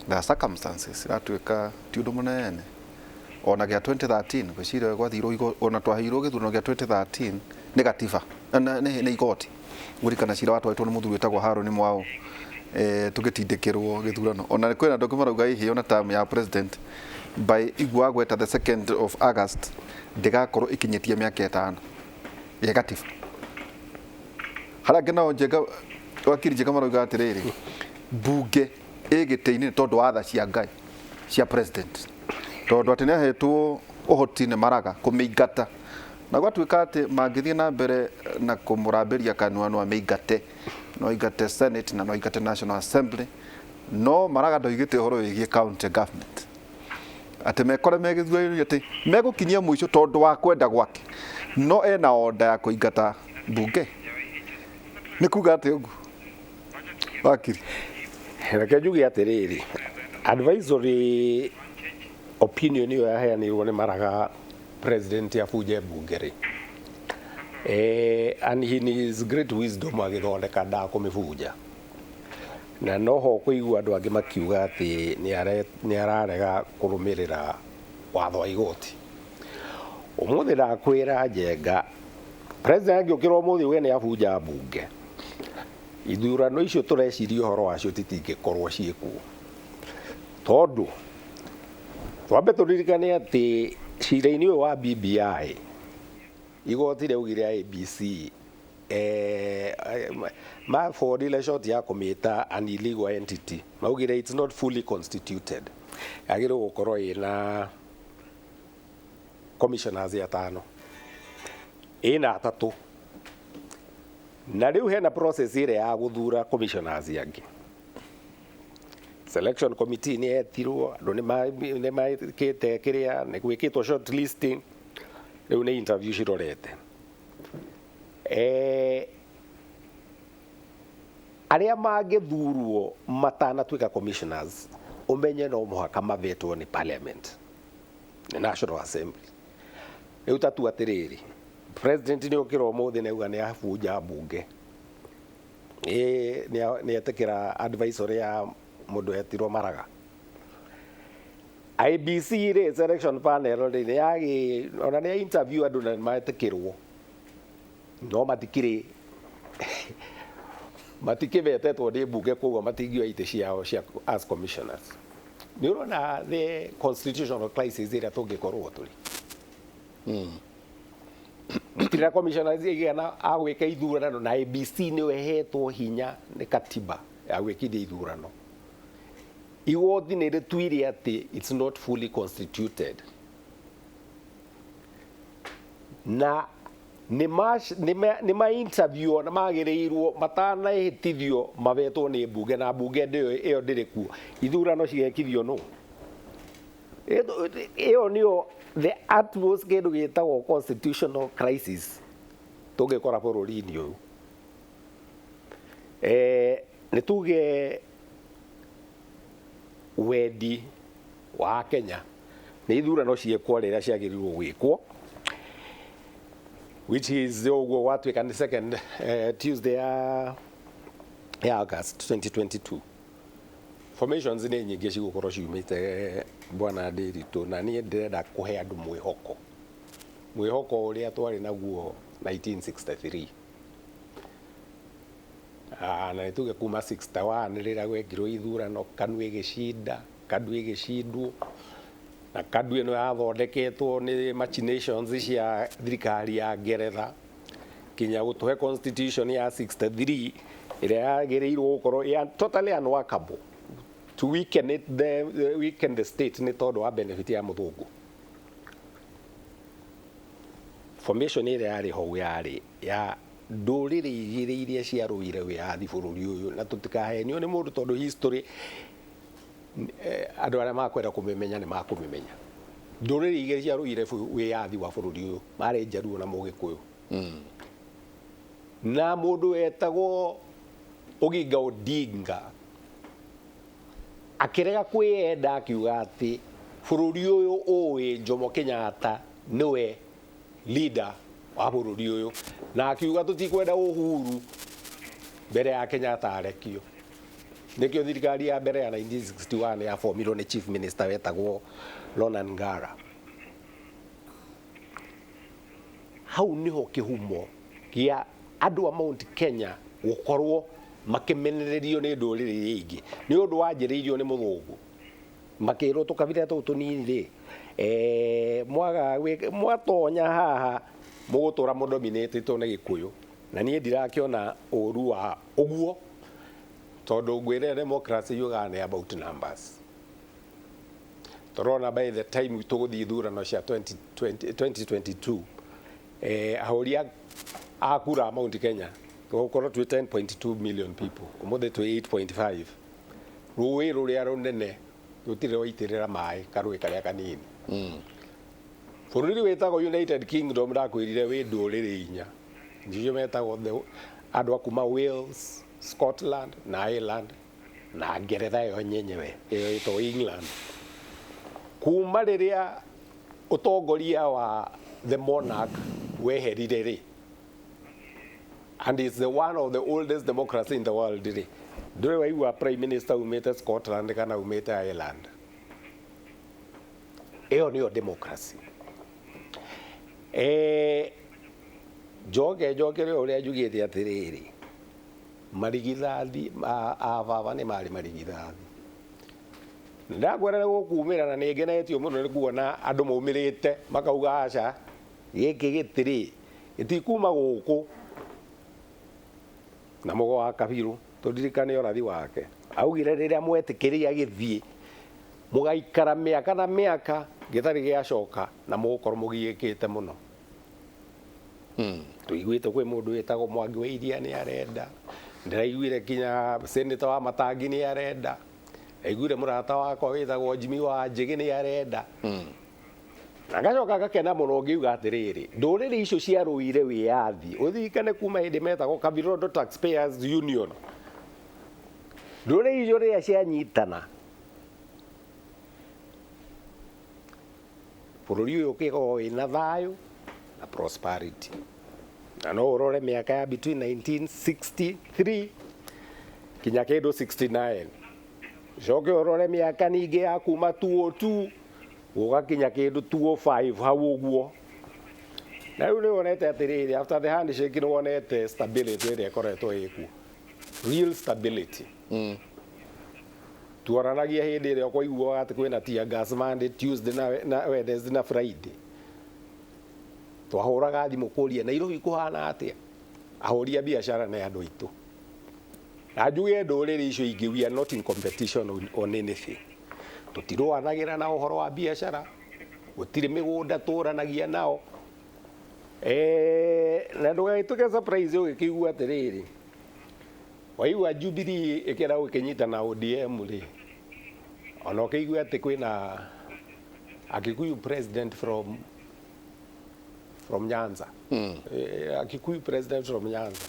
The circumstances iratuĩka ti ũndũ mũnene. Ona gĩa 2013 gwĩciria gwathirwo ona twaheirwo gĩthurano gĩa 2013 nĩ gatiba nĩ igoti gũrikana cira watwarĩtwo nĩ mũthuri wĩtagwo Harũni Mwao tũgĩtindĩkĩrwo gĩthurano. Ona kwĩna andũ angĩ marauga hihi ona term ya president by igua gweta the 2nd of August ndĩgakorwo ĩkinyĩtie mĩaka 5 ya gatiba. Harĩa angĩ nao Njenga wakiri Njenga marauga atĩrĩrĩ mbunge ĩ gĩtĩ-inĩ nĩ tondũ wa tha cia Ngai cia president tondũ atĩ nĩahetwo ũhoti nĩ Maraga kũmĩingata na gwatuĩka atĩ mangĩthiĩ na mbere na kũmũrambĩria kanua no amĩingate no aingate Senate na no aingate National Assembly no Maraga ndoigĩte ũhoro wĩgiĩ county government atĩ mekore me gĩthurano-inĩ atĩ megũkinyia mũico tondũ wa kwenda gwake no ena order ya kũingata mbunge. Nĩ kuga atĩ ũguo wakiri? Reke njuge atĩrĩrĩ advisory opinion ĩyo yaheanirwo nĩ Maraga president abunje mbunge rĩ and in his great wisdom agĩthondeka ndakũmĩbunja na noho kũigua andũ angĩ makiuga atĩ nĩ ararega kũrũmĩrĩra watho wa igoti. Ũmũthĩ ndakwĩra Njenga president angĩũkĩra ũmũthĩ uge nĩ abunja mbunge Ithurano icio tũreciria ũhoro wacio titingĩkorwo ciĩkuo, tondũ twambe tũririkane atĩ cira-inĩ ũyũ wa BBI igoti rĩaugire IEBC mabordire shot ya kũmĩta an illegal entity. Maugire it's not fully constituted, yagĩrĩirwo gũkorwo ĩna commissioners atano, ĩna atatũ, na rĩu hena process ĩrĩa ya gũthura commissioners angĩ. Selection committee nĩ yetirwo, andũ nĩ mekĩte kĩrĩa nĩ gwĩkĩtwo shortlisting, rĩu nĩ interview cirorete. Arĩa mangĩthurwo matanatuĩka commissioners, ũmenye no mũhaka mavetwo nĩ parliament, nĩ National Assembly. Rĩu tatua atĩrĩrĩ, president nĩ okĩra ũmũthĩ nĩ auga nĩ abunja mbunge, nĩ etĩkĩra advisory ya mũndũ etirwo Maraga. IEBC rĩ, selection panel rĩ, nĩ yagĩ ona nĩ ya interview andũ na nĩ metĩkĩrwo, no matikĩrĩ matikĩvetetwo nĩ mbunge, koguo matingĩoya itĩ ciao cia as commissioners. Nĩ ũrona the constitutional crisis ĩrĩa tũngĩkorwo tũrĩ? Tũtirĩ na commissioners igana a gwĩka ithurano, na IEBC nĩyo ĩhetwo hinya nĩ katiba ya gwĩkithia ithurano. Igoti nĩ rĩtuire atĩ it's not fully constituted, na nĩ ma interview na magĩrĩirwo matanahĩtithio mavetwo nĩ mbunge, na mbunge ĩyo ndĩrĩ kuo. Ithurano cigekithio nũ? Ĩyo nĩyo the utmost kĩndũ gĩtagwo constitutional crisis tũngĩkora bũrũri-inĩ ũyũ. Nĩ tuge wendi wa Kenya nĩ ithurano ciĩkwo rĩrĩa ciagĩrĩirwo gwĩkwo, which is ũguo gwatuĩka nĩ second Tuesday ya August 2022. Formations nĩ nyingĩ cigũkorwo ciumĩte, bwana Ndĩritũ, na niĩ ndĩrenda kũhe andũ mwĩhoko, mwĩhoko ũrĩa twarĩ naguo 1963. Na nĩ tuge kuma 61 rĩrĩa gwekirwo ithurano, KANU ĩgĩcinda, KADU ĩgĩcindwo, na KADU ĩno yathondeketwo nĩ machinations cia thirikari ya Ngeretha kinya gũtũhe constitution ya 63 ĩrĩa yagĩrĩirwo gũkorwo ya totally unworkable to weaken it, the weaken the state nĩ tondũ wa benefit ya mũthũngũ. Formation ĩrĩa yarĩ hau yarĩ ya ndũrĩrĩ igĩrĩ iria ciarũire wĩyathi bũrũri ũyũ, na tũtikahenio nĩ mũndũ, tondũ history andũ arĩa makwenda kũmĩmenya nĩ makũmĩmenya. Ndũrĩrĩ igĩrĩ ciarũire wĩyathi wa bũrũri ũyũ marĩ Njaruo na Mũgĩkũyũ, na mũndũ wetagwo Oginga Odinga akĩrega kwĩyenda, akiuga atĩ bũrũri ũyũ ũĩ Jomo Kenyatta nĩwe leader wa bũrũri ũyũ, na akiuga tũtikwenda uhuru mbere ya Kenyatta arekio. Nĩkĩo thirikari ya mbere ya 1961 yabomirwo nĩ chief minister wetagwo Ronan Ngara. Hau niho kĩhumo gĩa andũ a Mount Kenya gũkorwo makĩmenererio nĩ ndũrĩrĩ iria ingĩ, nĩ ũndũ wanjĩrĩirio nĩ mũthũngũ, makĩrwo tũkabira tũu tũnini rĩ, mwaga mwatonya haha mũgũtũra mũdominĩtĩtwo nĩ Gĩkũyũ. Na niĩ ndirakĩona ũru wa ũguo, tondũ ngwĩre democracy yugaga nĩ about numbers. Tũrona by the time tũgũthiĩ ithurano cia 2020 2022, ahũri a kura a Mount Kenya tũgũkorwo twĩ 10.2 million people, ũmũthĩ twĩ 8.5. Rũĩ rũrĩa rũnene rũtirĩ rwaitĩrĩra maĩ karũĩ karĩa kanini. Bũrũri wĩtagwo United Kingdom, ndakwĩrire wĩ ndũrĩrĩ inya, nĩcio metagwo andũ a kuma Wales, Scotland na Ireland, na Ngeretha ĩyo nyenyewe ĩyo ĩtagwo England. Kuma rĩrĩa ũtongoria wa the monarch weherire rĩ, and it's the one of the oldest democracy in the world rĩ, ndũrĩ waigua prime minister umĩte Scotland kana umĩte Ireland. Ĩyo nĩyo democracy. Njoke njokere ũrĩa njugĩte atĩrĩrĩ, Marigithathi a baba nĩ marĩ marigithathi. Ndakwĩra nĩ gũkumĩra na nĩ ngenetio mũno nĩ kuona andũ maumĩrĩte makauga aca gĩkĩ gĩtirĩ gĩtikuma gũkũ na mũgo wa Kabiru tũririkane ũrathi wake augire rĩrĩa mwetĩkĩria gĩthiĩ mũgaikara mĩaka na mĩaka gĩtarĩ gĩacoka na mũgũkorwo mũgiĩkĩte mũno. Tũiguĩte kwĩ mũndũ wĩtagwo Mwangi wa Iria nĩ arenda, ndĩraiguire kinya senator wa Matangi nĩ arenda, ndaiguire mũrata wakwa wĩtagwo Jimmy wa Njĩgĩ nĩ arenda. Na ngacoka ngakena mũno ngiuga atĩrĩrĩ, ndũrĩrĩ icio ciarũire wĩyathi ũririkane kuma hĩndĩ metagwo Kavirondo Taxpayers Union, ndũrĩrĩ icio rĩrĩa cianyitana bũrũri ũyũ ũkĩkorwo wĩna thayũ na prosperity. Na no ũrore mĩaka ya between 1963 kinya kĩndũ 69, coke ũrore mĩaka ningĩ ya kuma 202 gũgakinya kĩndũ 205 hau ũguo. Na rĩu nĩ wonete atĩrĩrĩ, after the handshake nĩ wonete stability ĩrĩa ĩkoretwo ĩkuo, real stability. Tuoranagia hĩndĩ ĩrĩa ũkũiguaga atĩ kwĩna tear gas Monday, Tuesday na Wednesday na Friday. Twahũraga thimũ kũria Nairobi kũhana atĩa, ahũri a biacara nĩ andũ aitũ. Na njuge ndũrĩrĩ icio ingĩ, we are not in competition on anything. Tũtirũanagĩra na ũhoro wa biacara, gũtirĩ mĩgũnda tũranagia nao. Na ndũgagĩtuĩke surprise ũgĩkĩigua atĩrĩrĩ, waigua Jubilee ĩkĩenda gũkĩnyita na ODM rĩ, ona ũkĩigua atĩ kwĩna Akikuyu president from Nyanza. Akikuyu president from Nyanza.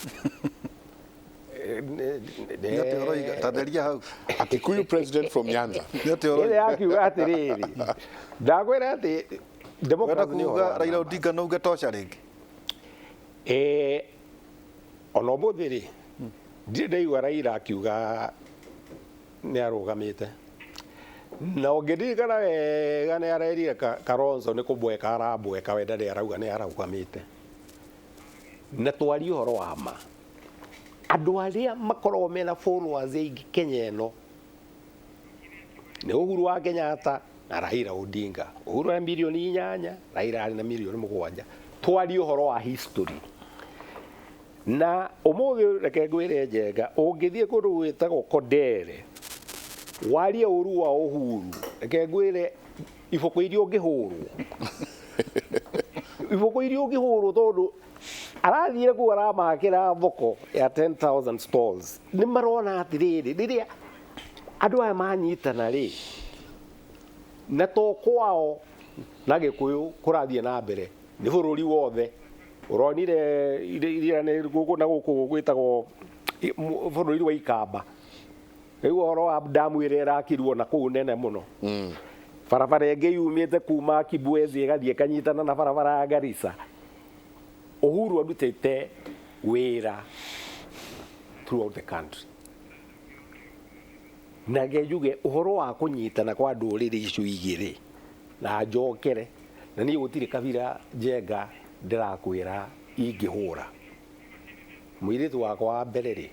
Nĩ atĩa ũroiga? Ta theria hau. Akikuyu president from Nyanza. Nĩ atĩa Ĩrĩa ũroiga? yakiuga atĩrĩrĩ, ndakwĩra atĩ Wenda democracy nĩ ũhoro kuga wa Raila numbers. Odinga no uge tosha rĩngĩ? Ona ũmũthĩ rĩ, ndirĩ ndaigua Raila akiuga nĩ arũgamĩte. Na ũngĩririkana wega nĩ arerire Kalonzo nĩ kũbweka arabweka, we ndarĩ arauga nĩ arũgamĩte. Na twarie ũhoro wa ma, andũ arĩa makoragwo mena followers aingĩ Kenya ĩno nĩ Uhuru wa Kenyatta na Raila Odinga. Uhuru arĩ mirioni 8, Raila arĩ na mirioni 7. Twarie ũhoro wa history. Na ũmũthĩ reke ngwĩre Njenga, ũngĩthiĩ kũndũ gwĩtagwo Kondere, warie ũru wa Uhuru, reke ngwĩre iboko iria ũngĩhũrwo. Iboko iria ũngĩhũrwo tondũ arathire kũu aramakĩra thoko ya 10,000 stalls. Nĩ marona atĩrĩrĩ, rĩrĩa andũ aya manyitana rĩ, na to kwao na Gĩkũyũ kũrathiĩ na mbere, nĩ bũrũri wothe. Ũronire iria nĩ gũkũ na gũkũ gwĩtagwo bũrũri wa Ikamba. Rĩu ũhoro wa damu ĩrĩa ĩrakirwo na kũu nene mũno. Barabara ĩngĩ yumĩte kuma Kibwezi ĩgathiĩ ĩkanyitana na barabara ya Garissa. Uhuru arutĩte wĩra throughout the country. Na njuge ũhoro wa kũnyitana kwa ndũrĩrĩ icio igĩrĩ na njokere, na niĩ gũtirĩ kabira Njenga ndĩrakwĩra ingĩhũra. Mũirĩtu wakwa wa mbere rĩ,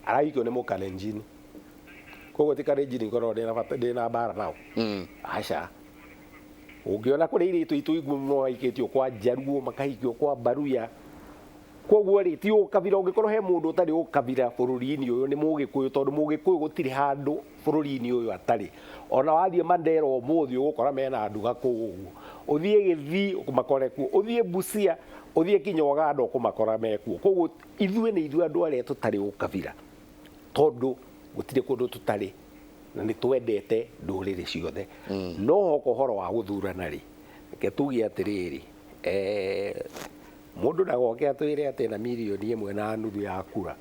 arahikio nĩ Mũkalenjin. Koguo ti Kalenjin ngoragwo ndĩna bata, ndĩna mbara nao. Aca. Ũngĩona kũrĩ airĩtu aitũ aingĩ mũno maikĩtio kwa Njaruo, makahikio kwa Baruya. Koguo rĩ, ti ũkabira, ũngĩkorwo he mũndũ ũtarĩ ũkabira bũrũri-inĩ ũyũ nĩ Mũgĩkũyũ, tondũ Mũgĩkũyũ gũtirĩ handũ bũrũri-inĩ ũyũ atarĩ. Ona wathiĩ Mandera ũmũthĩ ũgũkora mena nduga kũu ũguo. Ũthiĩ Gĩthii ũmakore kuo, ũthiĩ Busia, ũthiĩ kinya Uganda ũkũmakora mekuo. Koguo ithuĩ nĩ ithuĩ andũ arĩa tũtarĩ ũkabira, tondũ gũtirĩ kũndũ tũtarĩ na nĩ twendete ndũrĩrĩ ciothe. No hoka ũhoro wa gũthurana rĩ, reke tuge atĩrĩrĩ, mũndũ ndagoke atwĩre atĩ na mirioni 1.5 ya kura,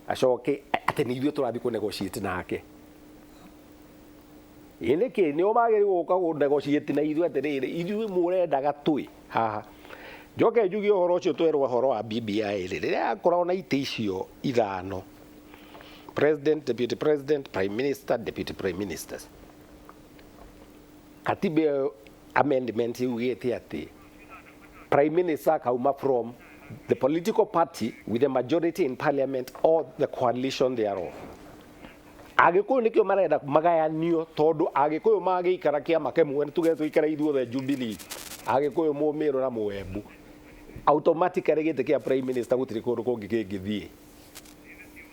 acoke atĩ nĩ ithuĩ tũrathiĩ kũ negotiate nake. Ĩ nĩkĩ nĩo magĩrĩirwo gũka kũ negotiate na ithuĩ atĩrĩrĩ, ithuĩ mũrendaga twĩ haha. Njoke njuge ũhoro ũcio twerwo ũhoro wa BBI rĩ, rĩrĩa yakoragwo na itĩ icio 5, president, deputy president, prime minister, deputy prime ministers. Katiba ĩyo amendment yugĩte atĩ prime minister akauma from The political party with the majority in parliament or the coalition thereof. Agĩkũyũ nĩkĩo marenda magayanio, tondũ Agĩkũyũ magĩikara kĩama kĩmwe, nĩ tuge tũikare ithuothe Jubilee, Agĩkũyũ, Mũmĩrũ na Mũembu, automatically gĩtĩ kĩa prime minister gũtirĩ kũndũ kũngĩ kĩngĩthiĩ,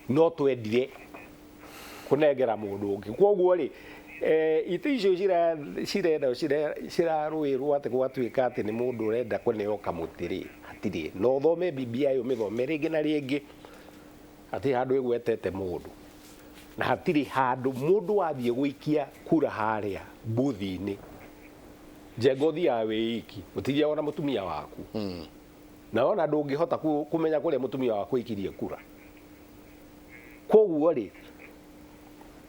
no twendire kũnengera mũndũ ũngĩ. Koguo rĩ, itĩ icio cirenda cirarũĩrwo atĩ gwatuĩka atĩ nĩ mũndũ ũrenda kũneo kamũtĩ rĩ, hatirĩ. Na ũthome BBI, ũmĩthome rĩngĩ na rĩngĩ, hatirĩ handũ ĩgwetete mũndũ, na hatirĩ handũ mũndũ wathiĩ gũikia kura harĩa booth-inĩ. Njenga, ũthiaga wĩ iki, ũtithiaga na mũtumia waku, na ona ndũngĩhota kũmenya kũrĩa mũtumia waku aikirie kura. Koguo rĩ,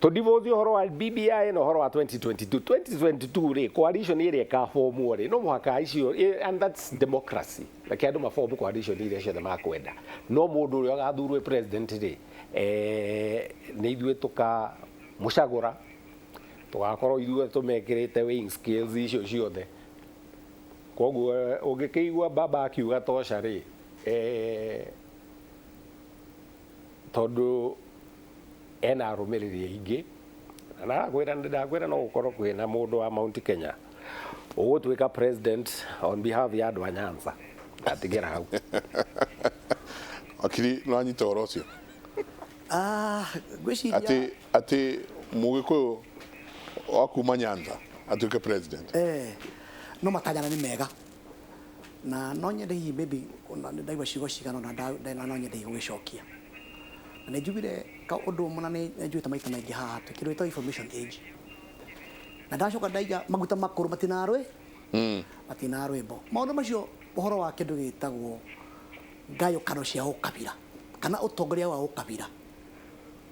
tũdivorce ũhoro wa BBI na ũhoro wa 2022. 2022 rĩ, coalition ĩrĩa ĩkabomwo rĩ, no mũhaka icio, and that's democracy, reke andũ mabomu coalition iria ciothe makwenda, no mũndũ ũrĩa ũgathurwo president rĩ, nĩ ithuĩ tũkamũcagũra, tũgakorwo ithuĩ tũmekĩrĩte weighing scales icio ciothe. Koguo ũngĩkĩigua baba akiuga tosha rĩ, tondũ ena arũmĩrĩri aingĩ, na ndakwĩra, ndakwĩra no gũkorwo kwĩna mũndũ wa Mount Kenya ũgũtuĩka president on behalf ya andũ a Nyanza. Ndatigĩra hau. Akiri, no anyita ũhoro ũcio? Ah, ngwĩciria Atĩ Mũgĩkũyũ wa kuma Nyanza atuĩke president? No matanyana nĩ mega, na no nyende hihi maybe ona nĩ ndaigua ciugo cigana ona na no nyende hihi gũgĩcokia, na nĩ njugire ka ũndũ ũmwe, na nĩ njugĩte maita maingĩ haha twĩ kĩndũ gĩtagwo information age, na ndacoka ndaiga maguta makũrũ matinarwĩ matina rwĩmbo. Maũndũ macio, ũhoro wa kĩndũ gĩtagwo ngayũkano cia ũkabira kana ũtongoria wa ũkabira,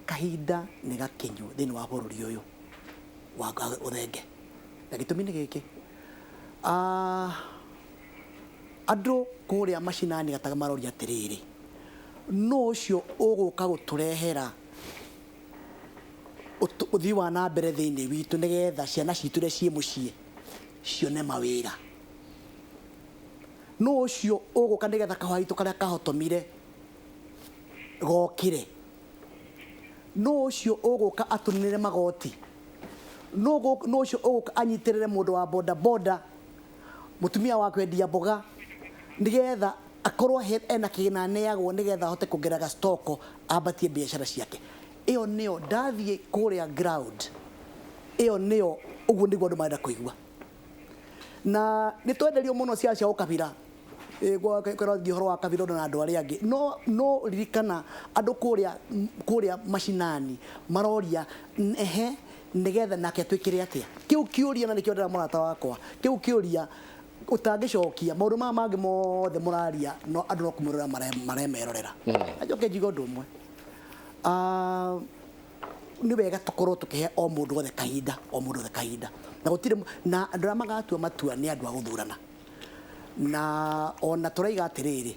kahinda nĩ gakinyu thĩinĩ wa bũrũri ũyũ wa ũthenge. Na gĩtũmi nĩ gĩkĩ: andũ kũrĩa macinani gataga maroria atĩrĩrĩ, no ũcio ũgũka gũtũrehera ũthii wa na mbere thĩinĩ witũ, nĩgetha ciana citũ iria ciĩ mũciĩ cione mawĩra? No ũcio ũgũka nĩgetha kahũa gaitũ karĩa kahotomire gokĩre? No ũcio ũgũka atũninĩre magoti? No ũcio ũgũka anyitĩrĩre mũndũ wa boda boda, mũtumia wa kwendia mboga, nĩgetha akorwo ena kĩgĩna aneagwo, nĩgetha ahote kuongerera gastoko, ambatie biacara ciake? Ĩyo nĩyo ndathiĩ kũrĩa ground, ĩyo nĩyo, ũguo nĩguo andũ marenda kũigua. Na nĩ twenderio mũno ciaca cia ũkabira, kwĩrathiĩ ũhoro wa kabira na andũ arĩa angĩ, no ririkana andũ kũrĩa macinani maroria, ehe, nĩgetha nake atwĩkĩre atĩa? Kĩu kĩũria, na nĩkĩo ndĩra mũrata wakwa, kĩu kĩũria ũtangĩcokia, maũndũ maya mangĩ mothe mũraria, no andũ no kũmũrora maremerorera. Na njoke njigue ũndũ ũmwe: nĩ wega tũkorwo tũkĩhe o mũndũ wothe kahinda, o mũndũ wothe kahinda, na gũtirĩ na andũ arĩa magatua matua nĩ andũ a gũthurana. Na ona tũraiga atĩrĩrĩ,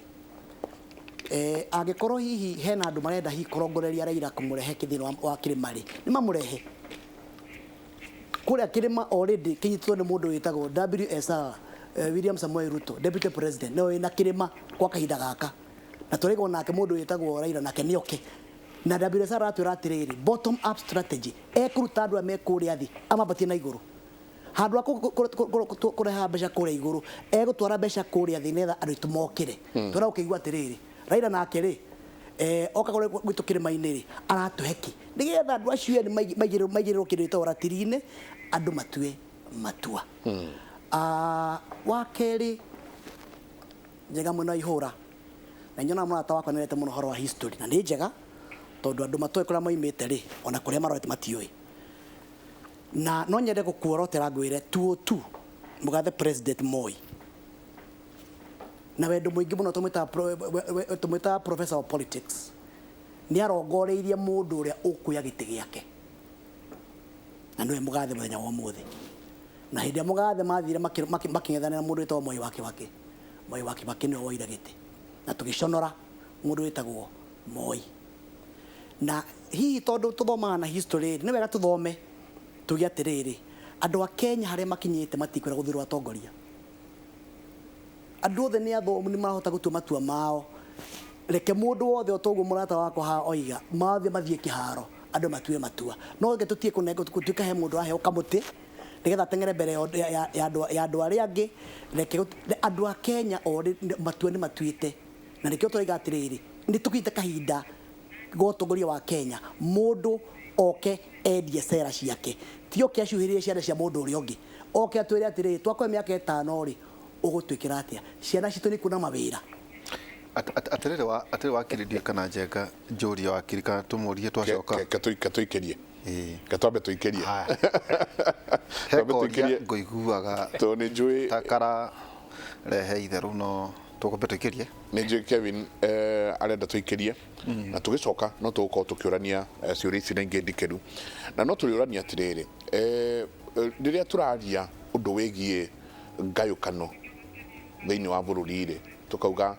angĩkorwo hihi hena andũ marenda hihi kũrongoreria Raila kũmũrehe thĩinĩ wa kĩrĩma rĩ, nĩ mamũrehe kũrĩa kĩrĩma. Already kĩnyitĩtwo nĩ mũndũ wĩtagwo WSR, William Samoei Ruto, deputy president, nĩwe wĩna kĩrĩma kwa kahinda gaka, na tũraigwo nake mũndũ wĩtagwo Raila nake nĩoke. Na WSR aratwĩra atĩrĩrĩ, bottom up strategy, ekũruta andũ arĩa me kũrĩa thĩ amambatie na igũrũ. Handũ ha kũreha mbeca kũrĩa igũrũ, egũtwara mbeca kũrĩa thĩ nĩgetha andũ aitũ mokĩre. Tũrĩa ũkĩigua atĩrĩrĩ, Raila nake rĩ, oka kũrĩa gwitũ kĩrĩma-inĩ rĩ, aratũhe kĩ nĩgetha andũ acio ene maigĩrĩrwo kĩndũ gĩtagwo ratiri-inĩ, andũ matue matua. Wa kerĩ, njega mwena wa ihũra, na nyonaga mũrata wakwa nĩarete mũno ũhoro wa history, na nĩ njega tondũ andũ matoĩ kũrĩa moimĩte rĩ, ona kũrĩa marorete matiũĩ. Na no nyende gũkuorotera ngwĩre 202 mũgathe President Moi na wendo mũingĩ mũno tũmwĩtaga professor of politics, nĩ arongoreirie mũndũ ũrĩa ũkuoya gĩtĩ gĩake, na nĩwe mũgathe mũthenya wa ũmũthĩ. Na hĩndĩ ĩrĩa mũgathe mathire makĩng'ethanĩra mũndũ wĩtagwo Moi wa Kibaki, Moi wa Kibaki nĩwe woire gĩtĩ, na tũgĩconora mũndũ wĩtagwo Moi. Na hihi tondũ tũthomaga na history, nĩ wega tũthome tuge atĩrĩrĩ, andũ a Kenya harĩa makinyĩte matikwenda gũthurwo atongoria. Andũ othe nĩ athomu, nĩ marahota gũtua matua mao. Reke mũndũ wothe, o toguo mũrata wakwa haha oiga, mathiĩ mathiĩ kĩharo, andũ matue matua. No reke tũtige kũnengwo gũtuĩka he mũndũ araheo kamũtĩ nĩgetha ateng'ere mbere ya andũ arĩa angĩ. Reke andũ a Kenya o matua nĩ matuĩte, na nĩkĩo tũraiga atĩrĩrĩ, nĩ tũkinyĩte kahinda ga ũtongoria wa Kenya, mũndũ oke endie cera ciake, ti oke acuhĩrĩrie ciana cia mũndũ ũrĩa ũngĩ. Oke atwĩre atĩrĩrĩ, twakũhe mĩaka 5 rĩ, ũgũtwĩkĩra atĩa? Ciana citũ nĩ kuona mawĩra. Atĩrĩrĩ wa atĩrĩrĩ, wakiri, ndiũĩ kana Njenga njũrie wakiri kana tũmũrie twacoka. Ke tũikĩrie. Ĩĩ. Ke twambe tũikĩrie. Haya. He Twambe koria tũikĩrie. Ngũiguaga Tondũ nĩ njũĩ ta kararehe itherũ, no tũkwambe tũikĩrie. Nĩ njũĩ Kevin arenda tũikĩrie, na tũgĩcoka no tũgũkorwo tũkĩũrania ciũria ici na ingĩ ndikĩru, na no tũrĩũrania atĩrĩrĩ, rĩrĩa tũraria ũndũ wĩgiĩ ngayũkano thĩinĩ wa bũrũri rĩ, tũkauga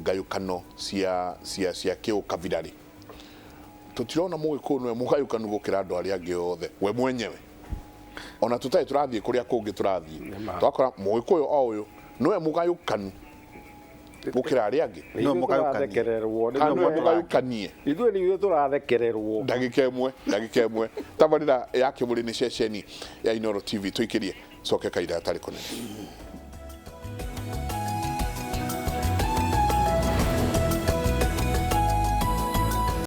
ngayũkano cia kĩũkabira rĩ, tũtirona Mũgĩkũyũ nĩwe mũgayũkanu gũkĩra andũ arĩa angĩ othe we mwenyewe, ona tũtarĩ tũrathiĩ kũrĩa kũngĩ tũrathiĩ. Nĩma. Twakora Mũgĩkũyũ o ũyũ nĩwe mũgayũkanu gũkĩra arĩa angĩ. No Ithuĩ mũgayũkanie. tũrathekererwo. Kana nĩwe mũgayũkanie. Ithuĩ nĩ ithuĩ tũrathekererwo. Ndagĩka ĩmwe, ndagĩka ĩmwe. Tabarĩra ya Kĩmũrĩ nĩ ceceni ya Inooro TV. Tũikĩrie, coke kahinda gatarĩ kũnene.